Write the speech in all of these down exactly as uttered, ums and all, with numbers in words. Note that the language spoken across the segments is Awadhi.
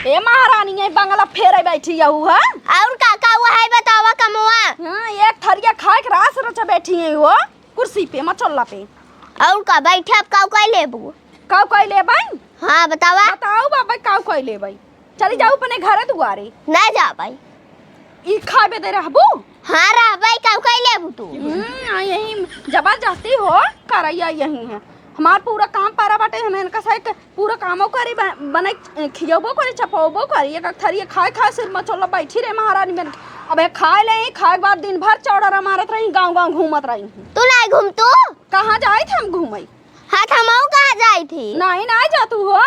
ए महारानी, ये बंगला फेरे बैठी हऊ, हाँ? और का, का हुआ है, बतावा कमवा? हाँ, एक थरिया खाए के रास रचा बैठी है हो, कुर्सी पे, मचोला पे। और का, बैठे अब काऊ काई लेबू? काऊ काई लेबै? हाँ, बतावा। बताओ बाबा, काऊ काई लेबै? चली जाऊ अपने घरे दुआरे। ना जाबै। ई खाबे दे रहबू? हाँ, रहबै, काऊ काई लेबू तू? हम्म, आ यही जबरदस्ती हो, करैया यही है। हमार पूरा काम पारा बाटे, हम इनका साथ पूरा कामो करी, ब-, बनाई, खियबो करी, चपौबो करी। एक, एक थरिया खाए, खाए सिर मचोला बैठी रहे महारानी बन के। अबे खाए ले, खाए के बाद दिन भर चौड़रा मारत रही, गाँव, गाँव घूमत रही। तू नाहीं घूमतू? कहाँ जाइत हम घूमई? हाँ, त हमहू कहाँ जाइत ही? नाहीं, नाहीं जातू हो।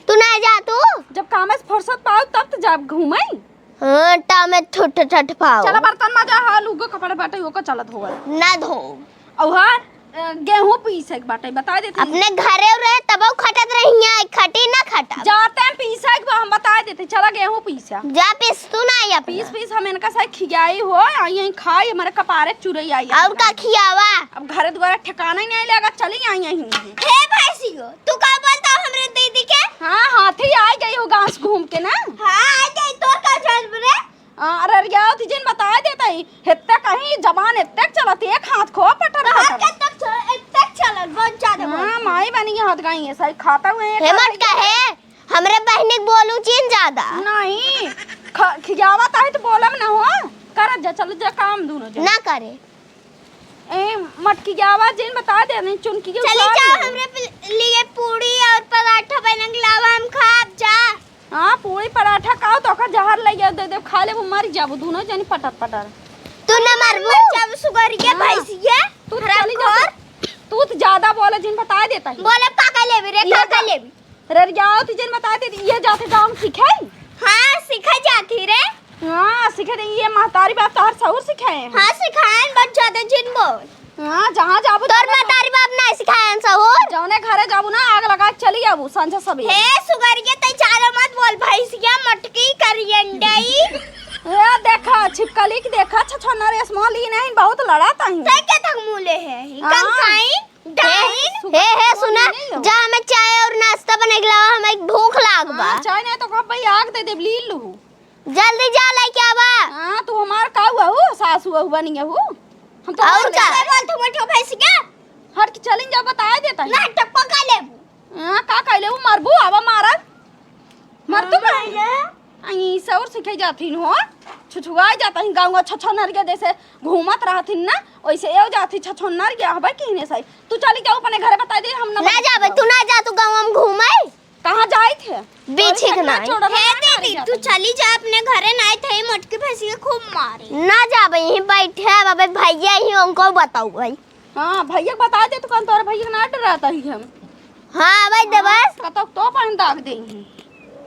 तू नाहीं जातू? जब काम से फुर्सत पाऊ तब त जाब घूमई। हाँ, टा में ठुठ ठठ पाओ। चला बर्तन माजा, हाँ, लुगो कपड़े बाटे, ओको चला धोवा। ना धो। और हाँ, अ, गेहूं पीसे के बाटे, बता देते हैं। अपने घरे रहे तब खटत रही है, खटी ना खटा। जाते हैं पीसे के, हम बता देते, चला गेहूं पीसा। जा पीस तू ना आई अपना। पीस, पीस हम इनका साथ खियाई हो, आई यहीं खाई, हमारे कपारे चुरई आई और का खियावा? अब घरे दुआरे ठिकाना ही नहीं लगा, चली आई यहीं। हे भैंसियो, तू का बोलता हमरे दीदी के? हाँ, हाथी आ गई हो घास घूम के ना। हाँ, आ गई, तोर का जज्ब रे? आ, अरे, अरे, यार, तुझे बता देता ही, हेत्ते कहीं जबान एत्ते चलत, एक हाथ खो पटर हाँ, पटर। केत्ते चल-, एत्ते चलत, बहुत ज्यादा हाँ, बोलती। माई बनी के हाथ गई है, सही खाता हुए है, हेमंत का है, हमरे बहिनी के बोलू चीन ज्यादा। नहीं, ख-, खियावत है तो बोलब न हो, करत जा, चलो जा काम दूनो जा। ना करे। ए, मटकी के आवाज जिन बता दे, नहीं चुनकी के चली उतार जाओ, दे। हमरे पि-, लिए पूड़ी और पराठा बना के लावा, हम खाब जा। हाँ, पूड़ी पराठा खाओ तो ओकर जहर ले जाओ, दे दे, खा लेबू, मर जाबू, दूनो जनी पटर पटर। तू न मरबू? मर जाबू, सुगरिया हाँ। भैंसिया, तू तो चली जा, हरामखोर। तू तो ज्यादा बोले, जिन बता देता ही। बोले, का कर लेबी रे, ये का कर जा-, लेबी? ररियाओ ती जन बता दे, ये जाते गाँव में सीखे? हाँ, सीखे जाती रे। हाँ, सीखे दे, ये महतारी बाप तोहर सहूर सिखाए हैं। हाँ, सिखाएन, बस ज्यादा जिन बोल। हाँ, जहाँ जाबो तोर तहाँ महतारी बाप ना सिखाएन सहूर। जौने घरे जाबू ना, आग लगा के चली आबू, सांझे सबेरे। हे सुगरिया, तै ज्यादा मत बोल, भैंसिया मटकी करियंडई। ए, देखा, छिपकली के देखा, छछोना रेशमा ली नहीं, बहुत लड़ा ताही। तै के तक मुँह ले है, हाँ। कंकाई? डाइन। हे, हे, सुना, नहीं हो। जा हमें चाय और नाश्ता बना के लावा, हमें भूख लाग बा। हाँ, चाय नहीं तो कब भाई आग दे देब, ली लू। जल्दी जा लेके आवा। हाँ, तू हमार का हुआ हो, सासू हुआ बनी हो। हम तो और का? बोल तू मोटी भैंस क्या? हट के चलिन जा, बता देता है। ना टप्पा का लेबू। हाँ, का कहले उ मरबू, आवा मारब। मर तू हाँ, कहले। भैया। आई सौर सिखाई जाती हो, छुछुआई जाता ही गाँव छछनर के जैसे घूमत रहती ना, वैसे एव जाती छछनर के हबे किने सही। तू चली जाऊ अपने घरे बता दे, हम ना ना बता जाबे, जाऊ। तू ना जा, तू गाँव में घूमे। कहाँ जाई थे? बीछी तोरे के ना। चोड़ा हे ना दीदी, मारे तू जाता। चली जा अपने घरे, ना थे मोटकी भैंसी के खूब मारे। ना जाबे, यहीं बैठे बाबे भैया ही उनको बताऊ भाई। हाँ, भैया के बता दे, तू कौन तोरे भैया के ना डराता ही हम। हाँ, भाई दे हाँ, बस। कतौ तो पानी दाग देंगी।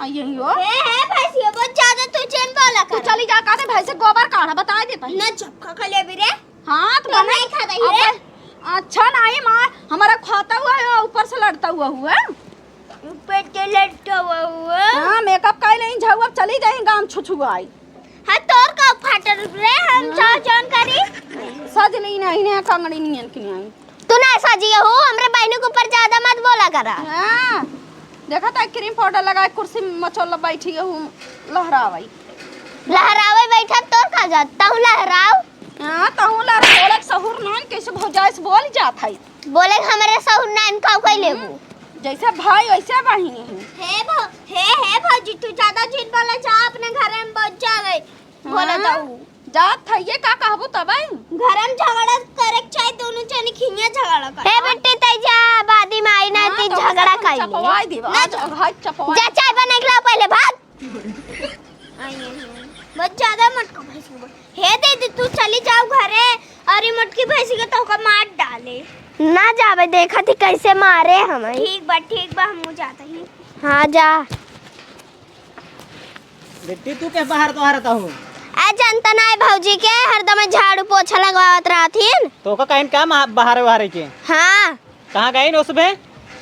आ, यही हो। हे, हे, भैंसिया, बहुत ज्यादा तू चैन बोला तू कर। चली जा, कहते भैंसे गोबर काढ़ा, बता देता ही। ना चपका खा ले भी रे। हाँ, तो तो बना नहीं खा रही अब रे। अच्छा नहीं माँ, हमारा खाता हुआ है, ऊपर से लड़ता हुआ हुआ। ऊपर से लड़ता हुआ हुआ। हाँ, मेकअप कर लें, झाऊ, अब चली जाए, गाम छुछुआई। हाँ, तोर का फाटल रे, हम हाँ। चार जन करी। सज ली नहीं, इन्हें कंगड़ी नियन के नहीं आई। तू ना सजिए हो, हमरे बहनों के ऊपर ज्यादा मत बोला करा। हाँ, देखा था क्रीम पाउडर लगाए कुर्सी में मचोला बैठी हूँ, लहरावई। लहरावे बैठा तोर का जात, तहु लहराव। हाँ, तहु लहराव, बोले सहूर नान कैसे भौजाई से बोल जात है। बोले हमरे सहूर नान का कोई लेबू। हम्म, जैसे भाई वैसे बहिनी है। हे भौ-, हे, हे भौजी, तू ज्यादा जिन बोला, जा अपने घरे में बहुत ज्यादा बोला हाँ? जाऊ। जात थइये का कहबू तबई? घर में झगड़ा करे के चाही, दोनों जनी खिया झगड़ा कर। हे बेटी, तै जा, बादी में आई ना, हाँ, ती तो झगड़ा सब कर ले। चपवाई देबा। ना आज जा। अघाई चपवाई। जा, चाय बना के लाओ पहले, भाग। आई, आई, आई। बहुत ज्यादा मत कहो भैंसी को। हे दीदी, तू चली जाओ घरे, और ये मोटकी भैंसी के तोहका मार डाले। ना जाबे, देखा थी कैसे मारे हमें। ठीक बा, ठीक बा, हम जाते हैं। हाँ, जा। बेटी, तू के बाहर तो हरता हो? आ जनता ना है भौजी के, हरदम झाड़ू पोछा लगवावत रहथिन। तो का कहीं का मा-, बाहर, बाहर के? हाँ। कहाँ गई न उसबे?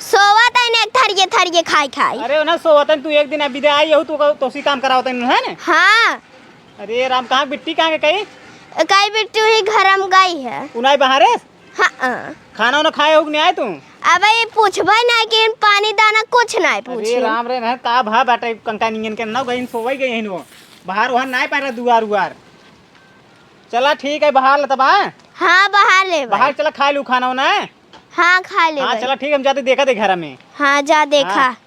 सोवत है न एक थरिये, थरिये खाई, खाई। अरे ना सोवत है, तू एक दिन अभी दे आई हो, तू का, तोसी काम करावत है, है ना? हाँ। अरे राम, कहाँ बिट्टी कहाँ के कही? कई बिट्टी ही घर में गई है। उनाई बाहर है? हाँ। खाना उना खाए हो कि नहीं आए तू? अबे ये पूछबे ना कि इन पानी दाना कुछ ना अरे पूछी। राम रे, नहीं का भा बाटे कंका नियन के ना गइन सोवई गई हन वो। बाहर वहां ना पारा दुआर उआर। चला ठीक है, बाहर ले तब, हाँ? हाँ, बाहर ले बाहर भाई। चला, खा लू खाना ना। हाँ, खा ले हाँ, भाई। चला ठीक है, हम जाते देखा दे घर में। हाँ, जा देखा। हाँ।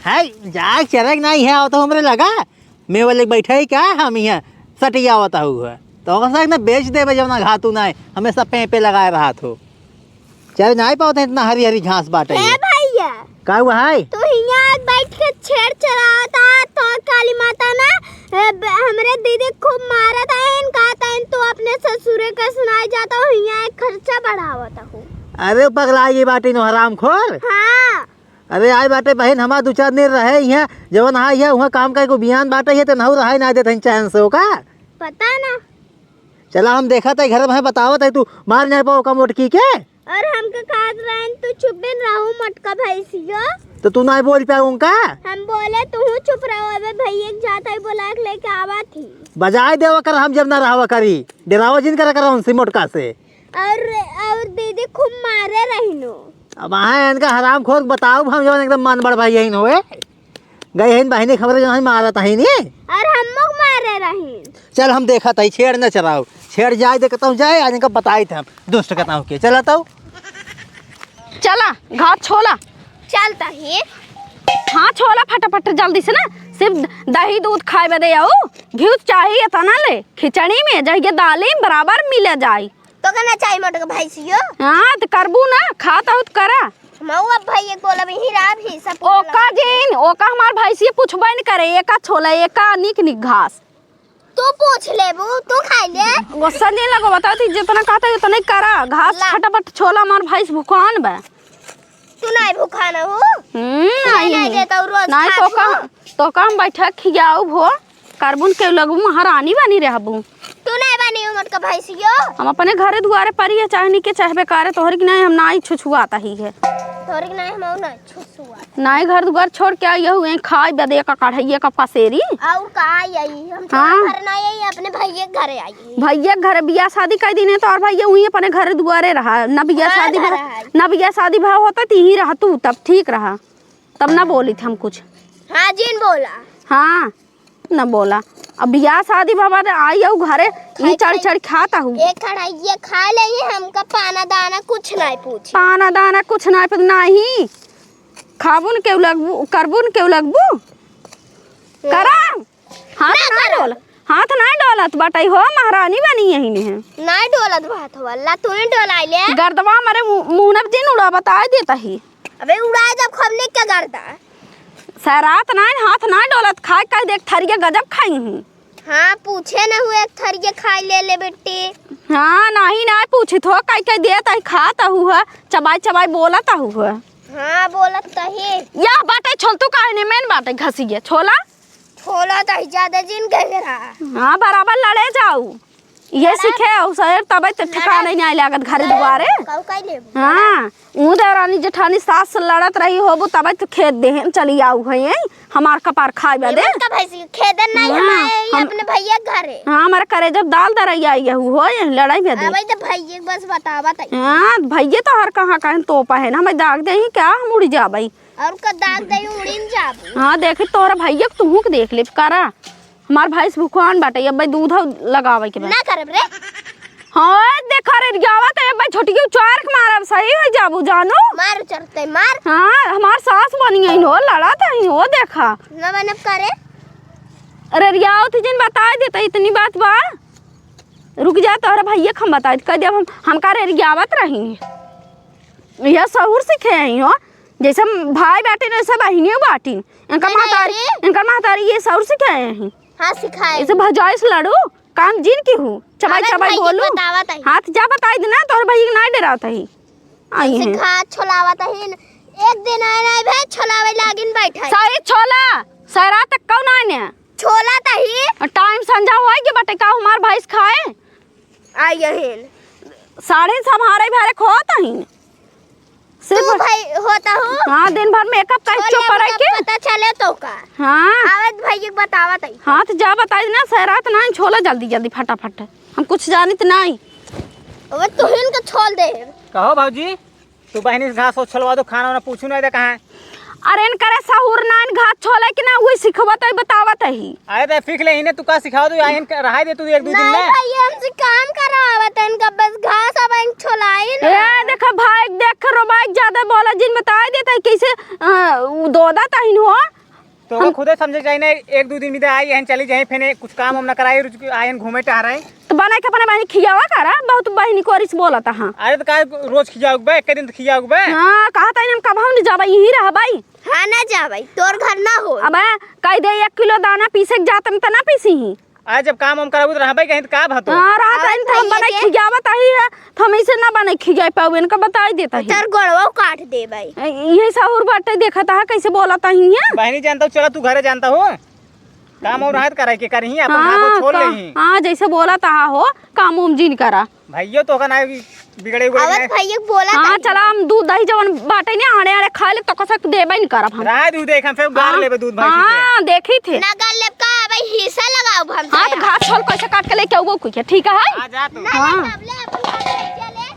हाय, जाग चरक नहीं है, आओ तो हमरे लगा। मैं बोले बैठे ही क्या हम यहाँ सटियावत हूँ है। तो ओकर साथ ना बेच देबे जौना घातू ना है, हमेशा पे पे लगाए रहत हो। चल नाई पावत है इतना हरी हरी घास बाटे हे ये। भैया, का हुआ है? तू हियाँ बैठ के छेड़ चलावत है, तोर काली माता ना, ए, ब-, हमरे दीदी खूब मारत है, कहत है तू अपने ससुरे के सुनाई जाता हो, हियाँ एक खर्चा बढ़ावत हो। अरे पगला ये बाटी नो हरामखोर। हाँ। अरे आए बाटे बहिन, हमार दू चार दिन रहे इहाँ, जवन आए है, उहाँ काम करे को बियान बाटे है, तो नहु रहे ना देत हन चैन से ओका। पता ना। चला हम देखत है घर में बतावत है, तू मार नहीं पाओ का मोटकी के। और हमके कहत रहन, "तू चुप बिन रहू मोटका भैंसियो।" तो तू नहीं बोल पाए उनका? हम बोले, "तू चुप रहो, अबे भैया के जात है, बोला के लेके आवा थी।" बजाए देवा कर, हम जब ना रहवा करी, डरावा जिन करा कर उनसे मोटका से। और, और दीदी खूब मारे रहिनो। अब आए इनका हरामखोर बताओ, हम जवन एकदम मन बड़ भाई यही होए। गए हैं बहिनी खबर जो है मारत है नी। और हम लोग मारे रहिन। चल हम देखत है, छेड़ न चलाओ, छेड़ जाए दे कहता हूँ जाए, आज इनका बताई थे हम, दुष्ट कहता हूँ के। चला तो। चला, घास छोला। चलता ही। हाँ, छोला फटाफट जल्दी से ना, सिर्फ द-, दही दूध खाए बदे आऊ, घी चाहिए तना ले, खिचड़ी में, जहिए दाली में बराबर मिले जाए। तो कहना चाहिए मोटका भैंसियो। हाँ, तो करबू ना, खात आउत करा। मऊ अब भैया के बोलब, यही रहा भी सब ओका जिन, ओका हमार भैंसिया पूछबे न करे, एका छोला, एका निक निक घास। तू पूछ लेबू, तू खाई ले। गुस्सा जिन लगो, बता दी, जितना कहता है उतना ही करा, घास ला। फटाफट छोला, हमार भैंस भुखान बा। तू नहीं भुखाना हो? हम्म, नहीं, नहीं, नहीं। देता हूँ, रोज नहीं, खात तो हो। का, तो का हम बैठा खियाऊ भो, करबुन के लगबू, महारानी बनी रहबू। तू नहीं बनी हो मोटका भैंसियो। हम अपने घरे दुआरे परी है, चाहे निके चाहे बेकारे, तोहरी की नहीं, हम ना ही छुछुआता ही है। तोहरी की नहीं, हम ना छुछुआ। नहीं घर दुआर छोड़ के आई हूँ, यहीं खाए बदे का कढ़ैया का पसेरी। और का आई, हम हाँ। तोहरे घर नहीं आई, अपने भैया के घरे आई। भैया के घरे बियाह शादी कर दीने तो और भैया वहीं अपने घरे दुआरे रहा, ना बियाह हाँ, शादी ना भा, रहा है। ना बियाह शादी भा होता तो यहीं रहा तू, तब ठीक रहा, तब ना बोली थी हम कुछ। हाँ, जिन बोला। हाँ, ना बोला। अब बियाह शादी भा बाद आई हूँ घरे, ई खाई, चढ़ खाई। चढ़ खाता हूँ। एक कढ़ाई ये खा ले, ये हमका पाना दाना कुछ नहीं पूछे। पाना दाना कुछ नहीं पूछ, नहीं। खाबुन के लगबू, करबुन के लगबू? हम्म। करा। हाथ ना ना करब। डोल, हाथ ना डोलत बाटई हो, महारानी बनी यही ने। ना डोलत बात हो, अल्लाह तू ही डोलाई ले। गर्दवा मारे मु-, मुहनब जिन उड़ा बताए देता ही। अबे उड़ाए जब खब निक के गर्दा। सरात ना, हाथ ना डोलत, खाए का देख थरिया गजब खाई ही। हाँ, पूछे न हुए, एक थरिया खाई ले ले बेटी। हाँ, नहीं, नहीं पूछित हो, कई कई देत ही, खात हु है, चबाई चबाई बोलत हु है। हाँ, बोलत तही। या बाटे छोल, तू काहे ने मेन बाटे घसिया, छोला? छोला तही ज्यादा जिन गहरा। हाँ, बराबर लड़े जाऊ। ये लड़ा सीखे हो सर, तबे तो ठिकाने नहीं लागत घरे दुआरे। काऊ काई लेबू? हाँ, ऊ देवरानी जेठानी सास से लड़त रही होबू, तबे तो खेत देहन चली आऊ है, यही हमार कपार खाए बदे। एमन का भैंसी खेदन नहीं हाँ, हमारे, ये हम अपने भैया के घरे। हाँ, हमारे करे जब दाल दरैया आई हु हो, यही लड़ाई बदे। अबे तो भैया के बस बतावा तई। हाँ, भैया तो हर कहाँ कहीं तोपा है ना, हमें दाग दे ही क्या, हम उड़ जाबई। और का दाग दे उड़िन जाबू। हाँ, देखी तोहरा भैया के तुहू के देख लेब, करा। हमार भैंस भुखान बाटे, अब भाई दूध लगावे के बा। ना करब रे। हाँ, देखा रे, रियावत है, अब भाई छोटकी उचार के मारब, सही हो जाबू जानू। मार उचरते, मार। हाँ, हमार सास बनी है हो, लड़त है हो, देखा। ना बनब करे। अरे रियावत जिन बताए देता, इतनी बात बा। रुक जा, तोहरा भैया के हम बताए, कह दिया हम, हम का रे रियावत रही। यह सहूर सीखे हैं हो, जैसे भाई बाटे वैसे बहिनियो बाटी। इनका नहीं, महतारी, नहीं। इनका महतारी ये सहूर सीखे हैं। हाँ, सिखाए। इसे भजाइस लड़ू, काम जिन की हूँ, चबाई अबे चबाई भाई के बोलू। बतावत आई। हाथ जा बताई देना, तोहरे भैया के ना डरावत ही। आई हैं। सिखा छोलावत ही। एक दिन आए ना भाई, छोलावे लागिन बैठा। सही छोला, सरा तक कौन आने? छोला तही। टाइम संझा हुआ है कि बटे का हमार भैंस खाए? आई अहिन। साढ़े सम्हारे भरे खोत अहिन। सिर्फ तू भाई होता हो? हाँ, दिन भर मेकअप कर छोले चुप रह के। पता चले तो का? हाँ। आवत भाई एक बतावत है। हाँ, तो जा बताई ना, सरात ना छोला जल्दी जल्दी फटाफट। हम कुछ जानित नहीं। अब तुहिन के छोल दे। कहो भौजी, तू बहिनी से घास छोलवा दो, खाना वाना पूछू नहीं दे कहाँ है? अरे इनकरे सहूर ना, इन घास छोले के ना, वही सिखवत है, बतावत है। अरे तो फिक ले ही ने, तू का सिखाओ तू, यहाँ रहाई दे तू एक दो दिन नहीं में। भैया, हमसे काम करावत है इनका, बस घास अब इन छोलाई ना। ए, देखा भाई, देख रो भाई, ज्यादा बोला जिन, बताई देता है कैसे, अ, उ दोदा तहिन हो। तो हम ओका खुदे समझे चाहिए ना, एक दो दिन में आई हैं, चली जाए, फिर कुछ काम हम ना कराए, रुच आयन घूमे टहरे। तो बनाई के अपने बहिनी खियावा करा, बहुत बहिनी कोरिस बोलत हाँ। अरे तो का रोज खियाउक बे, एक दिन तो खियाउक बे। हाँ, कहा था हम कबहू नहीं जाबे, यहीं रहबे। हाँ, ना जाबे, तोर घर ना हो। अबे, कह दे एक किलो दाना पीसे के जात में तो ना पीसी ही। आज जब काम हम कराबू तो रहबे कहीं तो का भतो? हाँ, रहत और हईन तो हम भैया बनाई के खियावत ही है, तो हम ऐसे ना बनाई खियाई पाऊ, इनका बताई देता ही। तोर गोड़वा काट देबे। ए, यही सहूर बाटे, देखत हा कैसे बोलत ही है। बहिनी जानता हूँ, चला तू घरे जानता हो। काम और रहत करे के करही, अपन हाँ, हाथों छोड़ का-, लेही। हाँ, जैसे बोलत हा हो, काम उम जिन करा। भैया तो का ना बिगड़े हुए अवत हैं। भैया के बोला हाँ, तानी। चला हम दूध दही जवन बाटे ने आड़े आड़े खा ले तो कसक देबे न करब हम। रहा दूध देख, हम फिर गार हाँ, लेबे दूध भैंसी के। हाँ, देखी थे। ना गार लेब का, अब हिस्सा लगाओ हम हाँ, तो जाया। घास छोल कैसे काट के लेके आऊगो कुछ, ठीक है? आ जा तू। ना, हाँ। ना, तब ले अपन घर ले चले।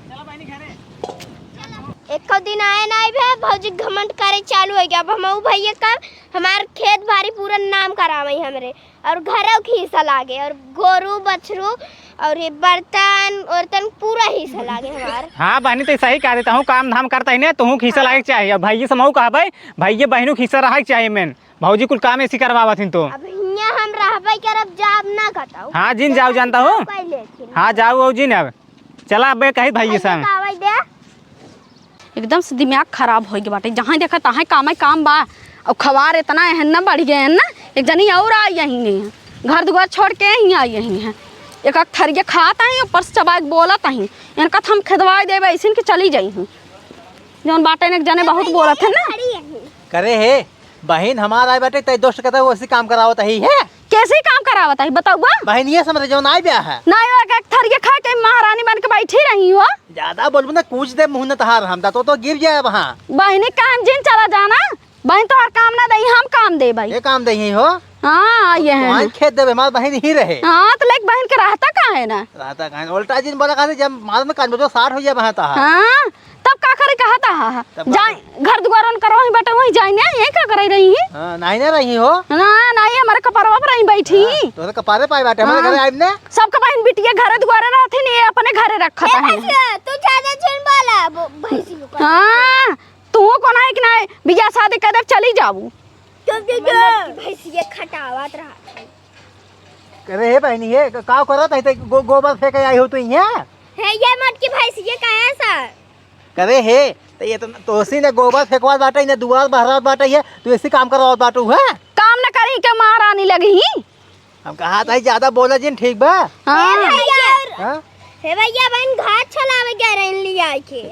चलो बहिनी घरे। एको दिन आए ना आइबे, भौजी घमंड करे चालू हो गया। अब हम ऊ भैया का हमार खेत बारी पूरा नाम करावई हमरे, और घरों के हिस्सा लागे, और गोरू बछरू, और ये बर्तन उर्तन पूरा हिस्सा लागे हमार। हाँ बहनी, तो सही कह देता हूँ, काम धाम करता ही नहीं, तुहूँ के हिस्सा हाँ। लागे के चाहिए। अब भैया से मऊ कहबे, भैया बहनों के हिस्सा रहे के चाहिए। मेन भौजी कुल काम ऐसी करवावत हिन तो। अब हियाँ हम रहबे करब, जाब ना कतऊ। हाँ जिन जाओ, जानता हूँ। पहले फिर। हाँ जाओ, आओ जिन अब। चला अबे कही भैया भैया संग। का आवाज दे? एकदम से दिमाग खराब होइ गए बाटे, जहाँ देखा तहाँ काम है काम बा। और खवार इतना एहन ना बढ़ गए हैं ना, एक जनी और आई यहीं नहीं है, घर दुआर छोड़ के यहीं आई यहीं है, एक एक थरिया खात आई, ऊपर से चबाई के बोलत आई, इनका तो हम खेदवाई देबे, ऐसे इनके चली जाई हूँ। जौन बाटे ने एक जने बहुत बोलत है ना। खड़ी है। करे हे, बहिन हमार आए बाटे, तई दोस्त कहता है, वो ऐसी काम करावत ही है। कैसे काम करावत ही, बताउआ? बहिन ये समझ जौन आए ब्याह है। ना, यो एक, एक थरिया खा के महारानी बन के बैठी रही हो। ज्यादा बोलबू ना, कूच दे मुँह न तहार हम, तो, तो गिर जाए वहाँ। बहिनी काम जिन चला जाना, बहिन तोहार काम ना दई, हम काम देबई। ये काम दई हो? हाँ, ये है। तुम्हारे खेत देबे, हमार बहिन ही रहे। हाँ, तो लेक बहिन के रहता का है ना? रहता का है? उल्टा जिन बोला कहते, जब मालूम कान बजो साठ हो जाए वहाँ तहार। हाँ, तब का करे कहता हा? तब का जाए, करे? घर दुआर उनकर वहीं बाटे, वहीं जाए ना, ये का करे रही है? हाँ, नहीं ना रही हो? ना, नहीं, हमारे कपरवा पर ही बैठी। हाँ, तोहरे कपारे पाए बाटे, हमारे हाँ। घरे आइब ना। सबके बहिन बिटिया घरे दुआरे रहथिन, ये अपने घरे रखत ए है। भैंसिया, तू ज्यादा जिन बोला, वो भैंसी को कर। हाँ, तू को ना एक ना बियाह शादी कर दे, चली जाबू। चुप, चुप, चुप। भैंसिया खटावत रहा। अरे हे बहनी, हे क-, का करत है? ते गो-, गोबर फेंके आई हो तू यहाँ? हे, ये मोटकी भैंसिया कहाँ सा? करे हे, तो ये तो तोसी ने गोबर फेंकवात बाटे, ने दुआर बहरात बाटे, ये तू ऐसी काम करवात बाटू, हैं? काम न करी के महारानी लगी ही। हम कहा था ज्यादा बोला जिन, ठीक बा? हाँ। हे भैया, हाँ? हे भैया, बहन घास छलावे गए रहन लिया के।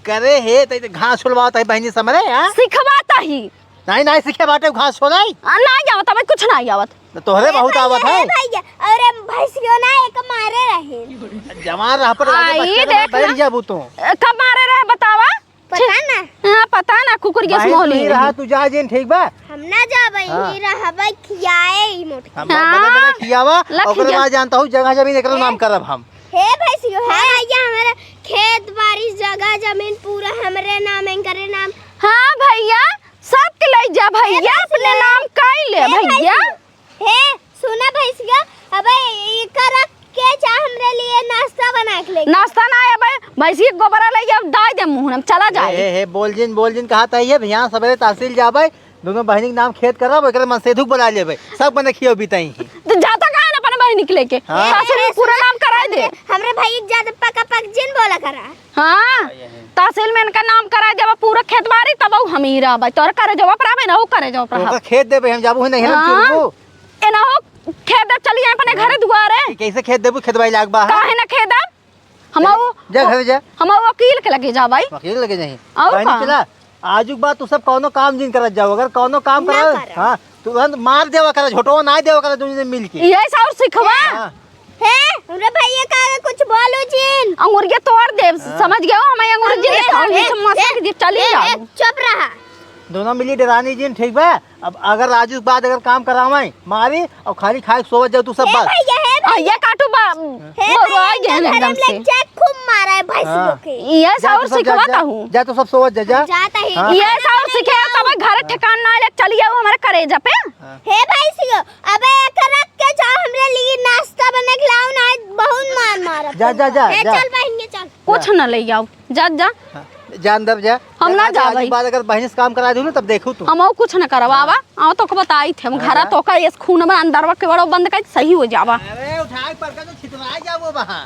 करे हे, तो घास छुलवात है बहनी समरे, हाँ? सिखवात ही। नहीं, नहीं सीखे बाटे घास छोलाई। आ, नहीं आवत, हमें कुछ नहीं आवत। तो तोहरे ए बहुत भैया, आवत है। ए भैया, अरे भैंसियो ना एक मारे रहे। जवान रह पर आगे आई, बच्चा का देख बैठ ना। जाबू तू। ए, कब मारे रहे बतावा? पता छी। ना। हाँ, पता ना, कुकुर के बहन मोहली तू ही है। रहा, तू जा जिन, ठीक बा? हम ना जाबे, हाँ। ही रहबे, खियाए ई मोटकी। हम हाँ। बड़े बड़े खियावा, लख ओकरे जा। बाद जानता हूँ, जगह जमीन एकरे नाम करब हम। हे भैंसियो, हे भैया, हमारे खेत बाड़ी, जगह जमीन पूरा हमरे नाम, इनकरे नाम। हाँ भैया, सब के ले जा भैया, ए भैंसिया। अपने नाम कई ले ए भैया। भैंसिया। हे, सुना भैंसिया, अबे इकर रख के जा हमरे लिए नाश्ता बना के लेके। नाश्ता ना, अबे भैंसी के गोबरा ले जा, डाल दे मुंह में, चला जाए। ए, ए, ए, बोल जिन, बोल जिन, कहा था ये भैया, सबेरे तहसील जाबे, दोनों बहिनी के नाम खेत करब, एकरे मन सेधुक बना लेबे, सब बने खियो बिताई। तो जाता कहाँ ना अपने बहिनी के लेके? हाँ। तहसील में पूरा नाम कराए दे। हमरे भाई एक ज्यादा पका पक जिन बोला करा। हाँ, हाँ, ये है। तहसील में इनका नाम कराए देबा, पूरा खेत बारी, तब हम ही रहबे। तोर करे जवाब रहबे ना, वो करे जवाब तो रहब। ओकर खेत देबे, हम जाबू ही नहीं, हम हाँ। चुरबू। ए ना हो, खेत दे चली जाए अपने हाँ। घरे दुआरे। ये कैसे खेत देबू, खेत बाई लाग बा, हाँ? काहे ना खेत देब? हम जा, वो, जा घरे जा। हम वो वकील के लगे जाबे। वकील लगे जाई। और बहनी का? चला, आजुक बाद तू सब कौनो काम जिन करत जाओ, अगर कौनो काम ना करा, करा। हाँ, तुरंत मार देवा करा, झोटवा ना देवा करा, दोनों जने मिल के। यही से और सिखवा। हाँ। हे, हमरे भैया का आगे कुछ बोलू जिन। अंगुरिया तोड़ दे, हाँ। समझ गए हो? हमें अंगुरिया ए, जिन, ए, हम ए, ये सब मसा ए, के चली ए, जाओ। ए, चुप रहा। दोनों मिली डेरानी जिन, ठीक बा? अब अगर आजुक बाद अगर काम करावे, मारी और खाली खाए सोवत जाओ तू सब ए बस। भैया, हे आ, ये काटू बा, हे बउआ, भाई, ये अंदर एकदम घर में से। लग जाए, खूब मारा है भैंस हाँ। को के। ये जा तो साउर सब जा, सिखवाता जा, हूँ। जा तो सब सोवत जा, जा। जाता ही। हाँ। ये साउर सिखे, तब घर ठिकान ना ले चलिए, वो हमारे करेजा पे। हाँ। हे भैंस को, अबे एक रख के जाओ, हमरे लिए नाश्ता बने के लाओ ना, आज बहुत मार मारा जा, जा, जा, ए, जा। चल बहिन के चल। कुछ न ले जाओ, जा, जा। हाँ, जा अंदर जा। हम ना जा, जा, आज जाबे। बाद अगर बहिनी से काम करा दूँ ना, तब देखू तू। हम और कुछ न करवावा, हाँ। आओ तोका बताई थे, हम हाँ, घरा जा। तोका ये खून में अंदरवा के बड़ो बंद कर सही हो जावा। अरे उठाए पर का तो छितराए जाबो बहा।